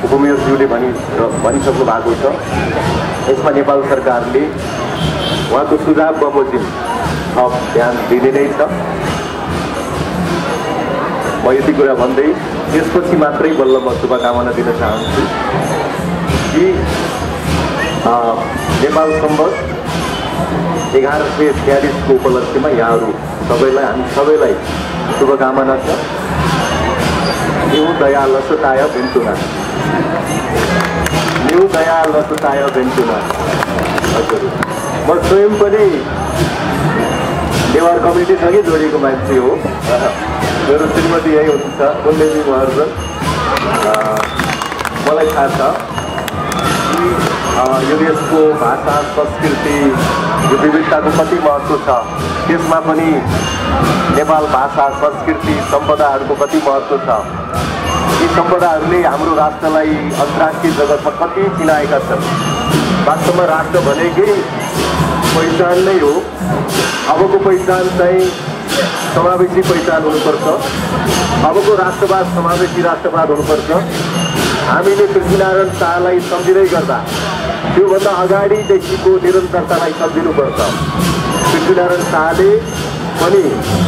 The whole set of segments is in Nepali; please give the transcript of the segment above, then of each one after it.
उपमेयरज्यूले भनिसक्नु भएको छ। यसमा नेपाल सरकारले उहाँको सुझाव बमोजिम थप ध्यान दिने नै छ। म यति कुरा भन्दै त्यसपछि मात्रै बल्ल म शुभकामना दिन चाहन्छु कि नेपाल सम्बत 1146 को उपलक्ष्यमा यहाँहरू सबैलाई हामी सबैलाई शुभकामना छ। न्यू दया लसताय बेन्तुना, न्यू दया लसताय बेन्तुना। हजुर, म स्वयं पनि नेवार कम्युनिटीसँगै जोडिएको मान्छे हो। मेरो श्रीमती यही हुनुहुन्छ, कुण्डेजी महर्जन। मलाई थाहा छ कि यो देशको भाषा संस्कृति यो विविधताको कति महत्त्व छ, त्यसमा पनि नेपाल भाषा संस्कृति सम्पदाहरूको कति महत्त्व छ। यी सम्पदाहरूले हाम्रो राष्ट्रलाई अन्तर्राष्ट्रिय जगतमा कति चिनाएका छन्। वास्तवमा राष्ट्र भनेकै पहिचान नै हो। अबको पहिचान चाहिँ समावेशी पहिचान हुनुपर्छ। अबको राष्ट्रवाद समावेशी राष्ट्रवाद हुनुपर्छ। हामीले पृथ्वीनारायण शाहलाई सम्झिँदै गर्दा त्योभन्दा अगाडिदेखिको निरन्तरतालाई सम्झिनुपर्छ। पृथ्वीनारायण शाहले पनि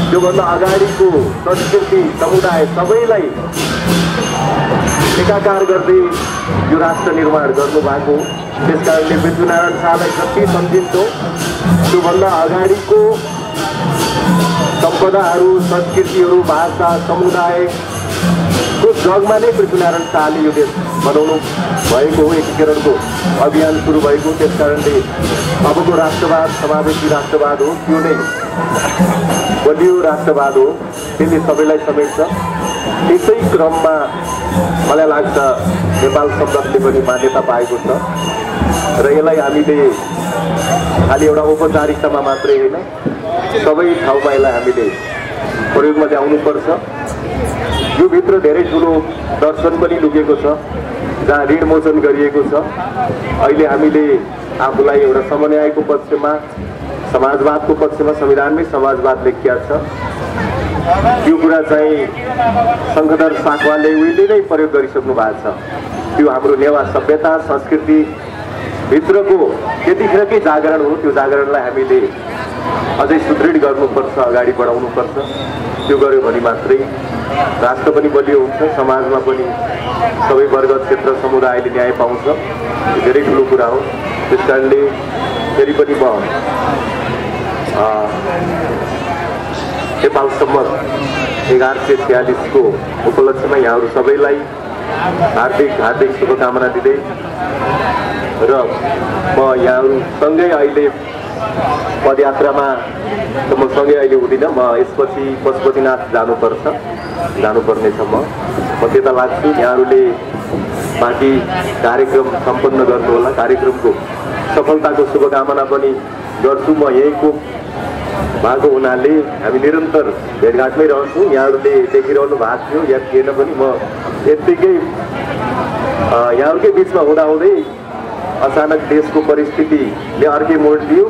त्योभन्दा अगाडिको संस्कृति समुदाय सबैलाई एकाकार गर्दै यो राष्ट्र निर्माण गर्नुभएको। त्यसकारणले पृथ्वीनारायण शाहलाई जति सम्झिन्छौँ त्योभन्दा अगाडिको सम्पदाहरू, संस्कृतिहरू, भाषा, समुदायको जगमा नै पृथ्वीनारायण शाहले यो देश बनाउनु भएको हो। एकीकरणको अभियान सुरु भएको। त्यसकारणले अबको राष्ट्रवाद समावेशी राष्ट्रवाद हो, त्यो नै बलियो राष्ट्रवाद हो। त्यसले सबैलाई समेट्छ। त्यसै क्रममा मलाई लाग्छ नेपाल सम्बन्धले पनि मान्यता पाएको छ र यसलाई हामीले खालि एउटा औपचारिकतामा मात्रै होइन, सबै ठाउँमा यसलाई हामीले प्रयोगमा ल्याउनुपर्छ। यो भित्र धेरै ठुलो दर्शन पनि लुकेको छ, जहाँ ऋण मोचन गरिएको छ। अहिले हामीले आफूलाई एउटा समन्वयको पक्षमा, समाजवादको पक्षमा संविधानमै समाजवाद लेखिया छ। यो कुरा चाहिँ शङ्खधर साकवाले उहिले नै प्रयोग गरिसक्नु भएको छ। त्यो हाम्रो नेवा सभ्यता संस्कृति भित्रको त्यतिखेरकै जागरण हो। त्यो जागरणलाई हामीले अझै सुदृढ गर्नुपर्छ, अगाडि बढाउनुपर्छ। त्यो गर्यो भने मात्रै राष्ट्र पनि बलियो हुन्छ, समाजमा पनि सबै वर्ग क्षेत्र समुदायले न्याय पाउँछ। यो धेरै ठुलो कुरा हो। त्यसकारणले फेरि पनि म नेपाल सम्मत 1146 को उपलक्ष्यमा यहाँहरू सबैलाई हार्दिक हार्दिक शुभकामना दिँदै र म यहाँहरूसँगै अहिले पदयात्रामा त म सँगै अहिले हुँदिनँ। म यसपछि पशुपतिनाथ जानुपर्नेछ। म त्यता लाग्छु। यहाँहरूले बाँकी कार्यक्रम सम्पन्न गर्नुहोला। कार्यक्रमको सफलताको शुभकामना पनि गर्छु। म यहीँको भएको हुनाले हामी निरन्तर भेटघाटमै रहन्छौँ। यहाँहरूले देखिरहनु भएको थियो या थिएन पनि म यत्तिकै यहाँहरूकै बिचमा हुँदाहुँदै अचानक देशको परिस्थितिले अर्कै मोड दियो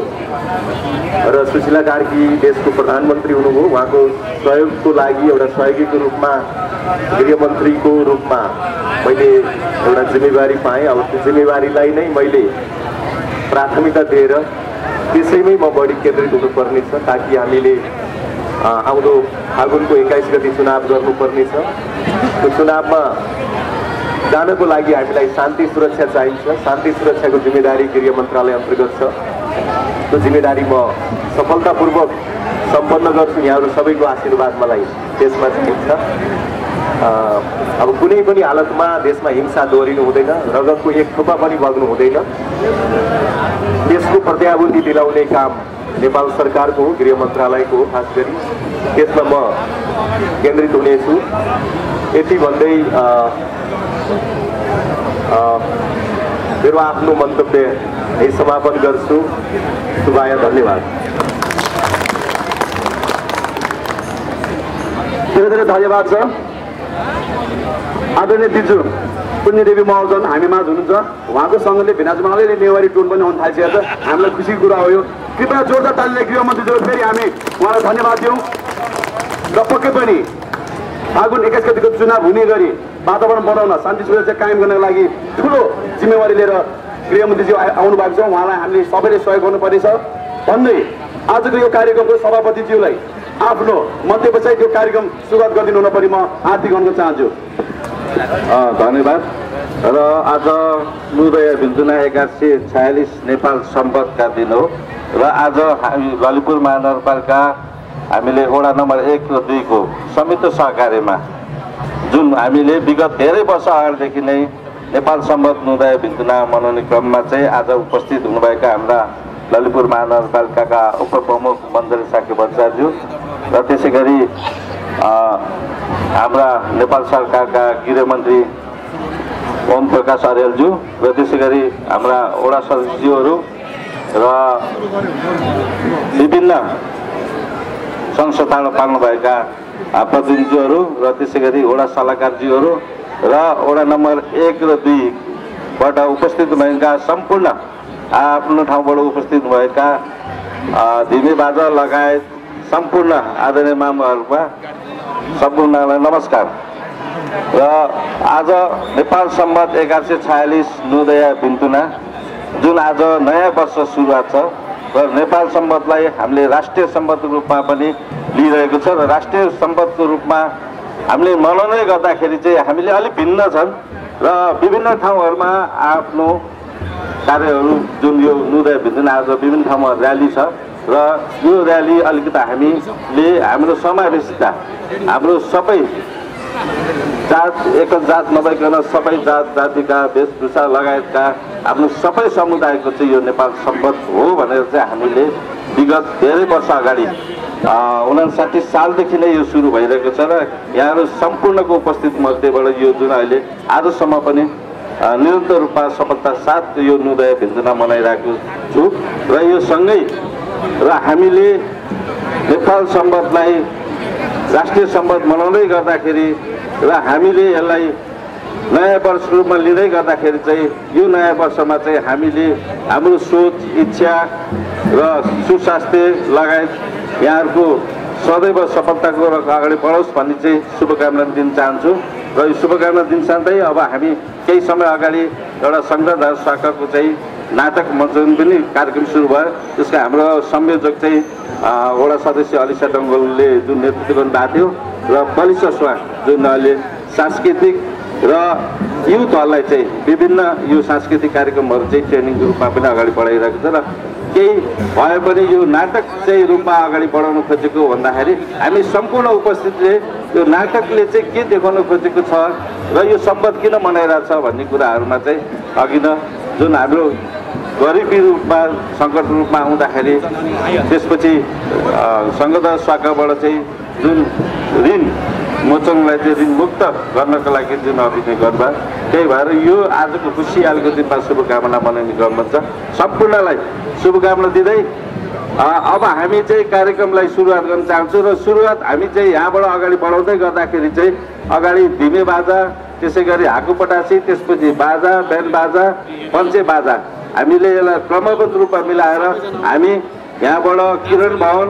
र सुशीला कार्की देशको प्रधानमन्त्री हुनुभयो। उहाँको सहयोगको लागि एउटा सहयोगीको रूपमा, गृहमन्त्रीको रूपमा मैले एउटा जिम्मेवारी पाएँ। अब त्यो जिम्मेवारीलाई नै मैले प्राथमिकता दिएर त्यसैमै म बढी केन्द्रित हुनुपर्नेछ, ताकि हामीले आउँदो फागुनको 21 गते चुनाव गर्नुपर्नेछ। त्यो चुनावमा जानको लागि हामीलाई शान्ति सुरक्षा चाहिन्छ। शान्ति सुरक्षाको जिम्मेदारी गृह मन्त्रालय अन्तर्गत छ। त्यो जिम्मेदारी म सफलतापूर्वक सम्पन्न गर्छु। यहाँहरू सबैको आशीर्वाद मलाई त्यसमा चाहिन्छ। अब कुनै पनि हालतमा देशमा हिंसा दोहोरिनु हुँदैन, रगतको एक थोपा पनि बग्नु हुँदैन। त्यसको प्रत्याभूति दिलाउने काम नेपाल सरकारको हो, गृह मन्त्रालयको हो। खास गरी त्यसमा म केन्द्रित हुनेछु। यति भन्दै मेरो आफ्नो मन्तव्य यही समापन गर्छु। शुभाय धन्यवाद। धेरै धेरै धन्यवाद छ। आदरणीय दिजु पुण्यदेवी महर्जन हामी माझ हुनुहुन्छ। उहाँको सँगले भिनाजुमाले नेवारी टोन पनि हुन थालिसकेको छ। हामीलाई खुसीको कुरा हो यो। कृपया जोरदार तालीले गृहमन्त्रीज्यू फेरि हामी उहाँलाई धन्यवाद दिउँ। र पक्कै पनि फागुन 21 गतिको चुनाव हुने गरी वातावरण बनाउन शान्ति सुरक्षा कायम गर्नको लागि ठुलो जिम्मेवारी लिएर गृहमन्त्रीज्यू आउनु भएको छ। उहाँलाई हामीले सबैले सहयोग गर्नुपर्नेछ भन्दै आजको यो कार्यक्रमको सभापतिज्यूलाई आफ्नो मध्यपछाडि यो कार्यक्रम सुरुवात गरिदिनु हुन परि म हार्दिक अनुरोध चाहन्छु। धन्यवाद। र आज नुदय भिन्तुना 1146 नेपाल सम्बन्धका दिन हो र आज हामी ललितपुर महानगरपालिका हामीले वडा नम्बर 1 र 2 को संयुक्त सहकार्यमा जुन हामीले विगत धेरै वर्ष अगाडिदेखि नै नेपाल सम्बन्ध नुदय भिन्तुना मनाउने क्रममा चाहिँ आज उपस्थित हुनुभएका हाम्रा ललितपुर महानगरपालिकाका उपप्रमुख मण्डल साक्य बच्चाज्यू र त्यसै गरी हाम्रा नेपाल सरकारका गृहमन्त्री ओम प्रकाश अर्यालज्यू र त्यसै गरी हाम्रा वडा सदस्यज्यूहरू र विभिन्न संस्थामा पाल्नुभएका प्रतिनिधिज्यूहरू र त्यसै गरी वडा सल्लाहकारज्यूहरू र वडा नम्बर 1 र 2 बाट उपस्थित भएका सम्पूर्ण आफ्नो ठाउँबाट उपस्थित भएका धिमे बाजा लगायत सम्पूर्ण आदरणीय मामुहरूमा सम्पूर्णलाई नमस्कार। र आज नेपाल सम्बन्ध 1146 नुदय भिन्तुना जुन आज नयाँ वर्ष सुरुवात छ र नेपाल सम्बन्धलाई हामीले राष्ट्रिय सम्बन्धको रूपमा पनि लिइरहेको छ र राष्ट्रिय सम्बन्धको रूपमा हामीले मनाउने गर्दाखेरि चाहिँ हामीले अलिक भिन्न छन् र विभिन्न ठाउँहरूमा आफ्नो कार्यहरू जुन यो नुदय भिन्तुना आज विभिन्न ठाउँमा र्याली छ र यो र्याली अलिकति हामीले हाम्रो समावेशिता हाम्रो सबै जात एक जात नभइकन सबै जात जातिका वेशभूषा लगायतका आफ्नो सबै समुदायको चाहिँ यो नेपाल सम्बन्ध हो भनेर चाहिँ हामीले विगत धेरै वर्ष अगाडि 59 सालदेखि नै यो सुरु भइरहेको छ र यहाँहरू सम्पूर्णको उपस्थित मध्येबाट यो जुन अहिले आजसम्म पनि निरन्तर रूपमा सफलता साथ यो नुदय भिन्तुना मनाइरहेको छु र यो सँगै र हामीले नेपाल सम्बन्धलाई राष्ट्रिय सम्बन्ध मनाउँदै गर्दाखेरि र हामीले यसलाई नयाँ वर्ष रूपमा लिँदै गर्दाखेरि चाहिँ यो नयाँ वर्षमा चाहिँ हामीले हाम्रो सोच इच्छा र सुस्वास्थ्य लगायत यहाँहरूको सदैव सफलताको अगाडि बढोस् भन्ने चाहिँ शुभकामना दिन चाहन्छु र यो शुभकामना दिन साथै अब हामी केही समय अगाडि एउटा सङ्घर्ष शाखाको चाहिँ नाटक मञ्चन पनि कार्यक्रम सुरु भयो। त्यसका हाम्रो संयोजक चाहिँ वडा सदस्य अलिसा डङ्गोलले जुन नेतृत्व गर्नुभएको थियो र बलिसा स्वा जुन अहिले सांस्कृतिक र युथहरूलाई चाहिँ विभिन्न यो सांस्कृतिक कार्यक्रमहरू चाहिँ ट्रेनिङको रूपमा पनि अगाडि बढाइरहेको छ र केही भए पनि यो नाटक चाहिँ रूपमा अगाडि बढाउन खोजेको भन्दाखेरि हामी सम्पूर्ण उपस्थितले यो नाटकले चाहिँ के देखाउन खोजेको छ र यो सम्बन्ध किन मनाइरहेछ भन्ने कुराहरूमा चाहिँ अघि न जुन हाम्रो गरिबी रूपमा सङ्कट रूपमा आउँदाखेरि त्यसपछि सङ्घर्ष शाखाबाट चाहिँ जुन ऋण मोचनलाई चाहिँ ऋण मुक्त गर्नको लागि जुन अभिनय गर्नुभयो त्यही भएर यो आजको खुसियालको दिनमा शुभकामना मनाउने क्रममा छ। सम्पूर्णलाई शुभकामना दिँदै अब हामी चाहिँ कार्यक्रमलाई सुरुवात गर्न चाहन्छौँ र सुरुवात हामी चाहिँ यहाँबाट अगाडि बढाउँदै गर्दाखेरि चाहिँ अगाडि धिमे बाजा त्यसै गरी हाकु पटासी त्यसपछि बाजा ब्यान्ड बाजा पञ्चे बाजा हामीले यसलाई क्रमबद्ध रूपमा मिलाएर हामी यहाँबाट किरण भवन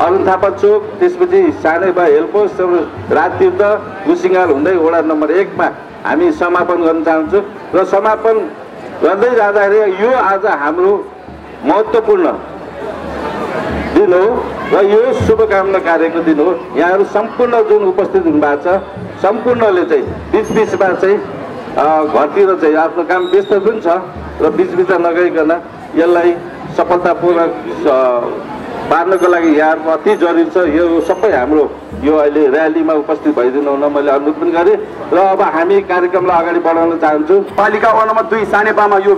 अरुण थापा चोक त्यसपछि सानै बा हेलपोस्ट राजतीर्थ गुसिङ्गार हुँदै वडा नम्बर 1 मा हामी समापन गर्न चाहन्छौँ र समापन गर्दै जाँदाखेरि यो आज हाम्रो महत्त्वपूर्ण दिन हो र यो शुभकामना कार्यको दिन हो। यहाँहरू सम्पूर्ण जुन उपस्थित हुनुभएको छ सम्पूर्णले चाहिँ बिचबिचमा चाहिँ घरतिर चाहिँ आफ्नो काम व्यस्त पनि छ र बिचबिचमा नगइकन यसलाई सफलतापूर्वक पार्नको लागि यहाँहरूको अति जरुरी छ। यो सबै हाम्रो यो अहिले र्यालीमा उपस्थित भइदिनु हुन मैले अनुरोध पनि गरेँ र अब हामी कार्यक्रमलाई अगाडि बढाउन चाहन्छौँ। पालिका वडा नम्बर 2 सानेपामा यो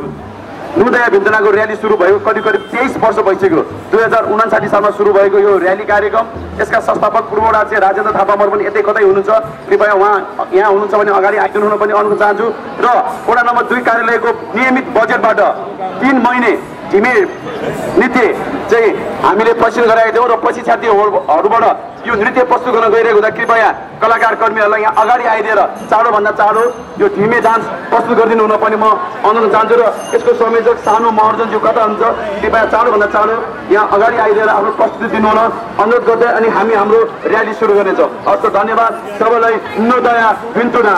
नुदय भिन्तुनाको र्याली सुरु भयो करिब 23 वर्ष भइसक्यो। 2059 सालमा सुरु भएको यो र्याली कार्यक्रम यसका संस्थापक पूर्व राज्य राजेन्द्र थापामर पनि यतै कतै हुनुहुन्छ, कृपया उहाँ यहाँ हुनुहुन्छ भने अगाडि आइदिनु हुन पनि अनुरोध चाहन्छु। र वडा नम्बर 2 कार्यालयको नियमित बजेटबाट 3 महिने झिमे नृत्य चाहिँ हामीले प्रशिक्षण गराएका थियौँ र प्रशिक्षार्थीहरूबाट यो नृत्य प्रस्तुत गर्न गइरहेको हुँदा कृपया कलाकार कर्मीहरूलाई यहाँ अगाडि आइदिएर चाँडोभन्दा चाँडो यो धिमे डान्स प्रस्तुत गरिदिनु हुन पनि म अनुरोध चाहन्छु र यसको संयोजक सानो महर्जनज्यू कता हुन्छ कृपया चाँडोभन्दा चाँडो यहाँ अगाडि आइदिएर आफ्नो प्रस्तुति दिनु हुन अनुरोध गर्दै अनि हामी हाम्रो र्याली सुरु गर्नेछौँ। हस् धन्यवाद सबैलाई। नोदया भिन्तुना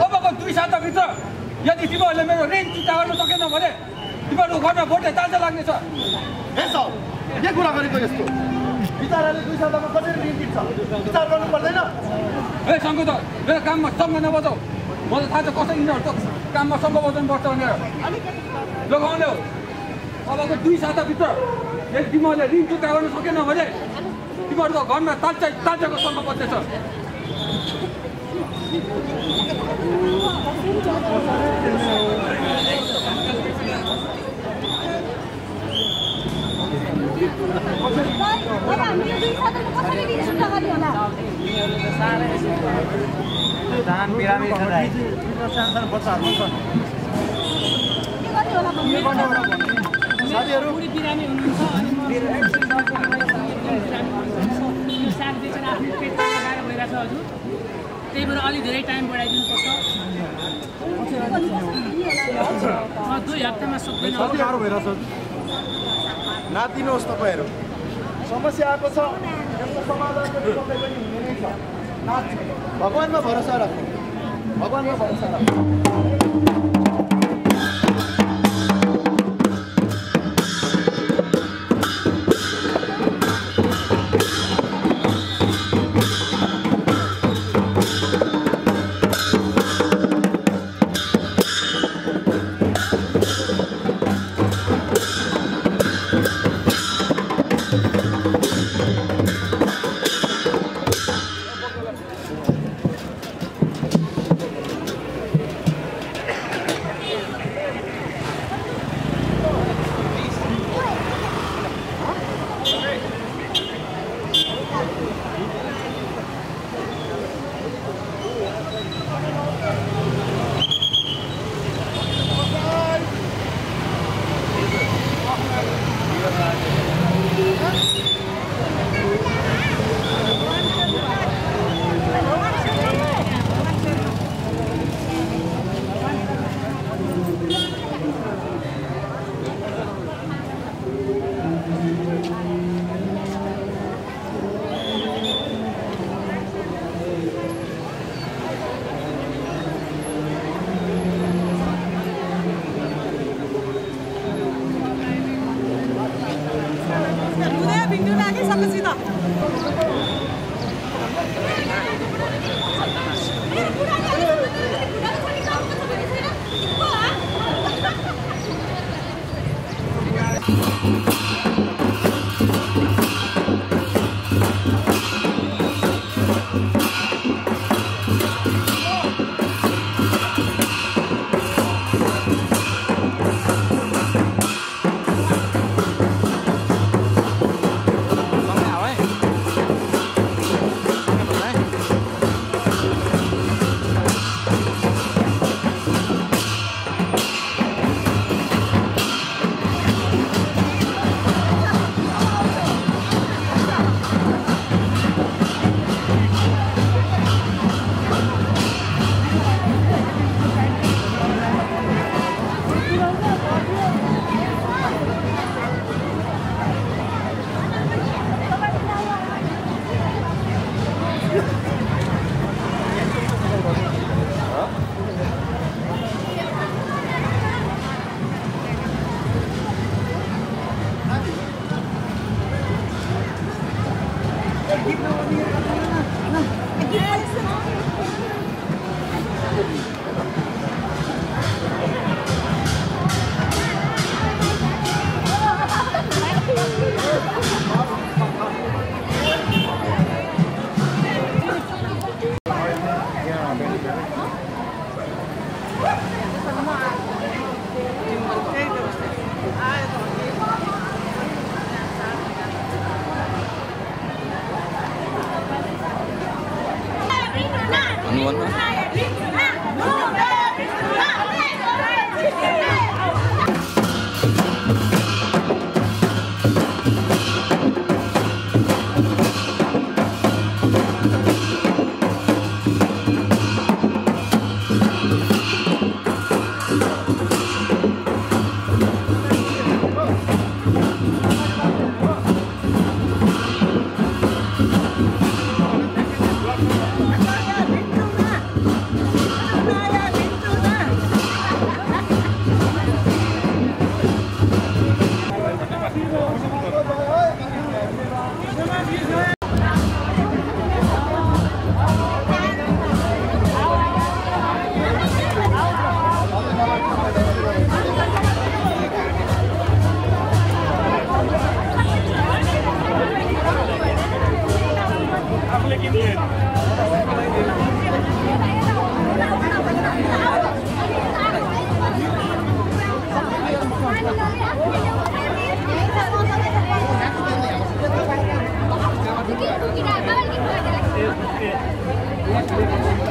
तपाईँको 2 साताभित्र यदि तिमीहरूले मेरो ऋण चुक्ता गर्न सकेन भने तिमीहरूको घरमा भोटे ताजा लाग्नेछ। के कुरा गरेको यस्तो विचारले 2 सातामा कसरी ऋण तिर्छ विचार गर्नु पर्दैन। ए शङ्कु त मेरो काममा सँग नबजाऊ। मलाई थाहा छ कसरी यिनीहरू त काममा सँग बजाउनु पर्छ भनेर लगाउने हो। अबको 2 साताभित्र यदि तिमीहरूले ऋण चुक्ता गर्न सकेन भने तिमीहरूको घरमा ताजाको सँग बज्नेछ। धान बिरामी छ दाइ सानो बच्चाहरु छन् साथीहरु बिरामी हुनुहुन्छ अनि यो साग बेचेर आफ्नो पेट लगाएर भइरहेछ हजुर। त्यही भएर अलि धेरै टाइम बढाइदिनु पर्छ। 2 हप्तामा सक्दैन। कति गाह्रो भइरहेछ नातिनुहोस् तपाईहरु। समस्या आएको छ यसको समाधान पनि तपाईँ पनि हुने नै छ। भगवानमा भरोसा राख्नु। भगवानमा भरोसा राख।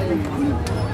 Thank you.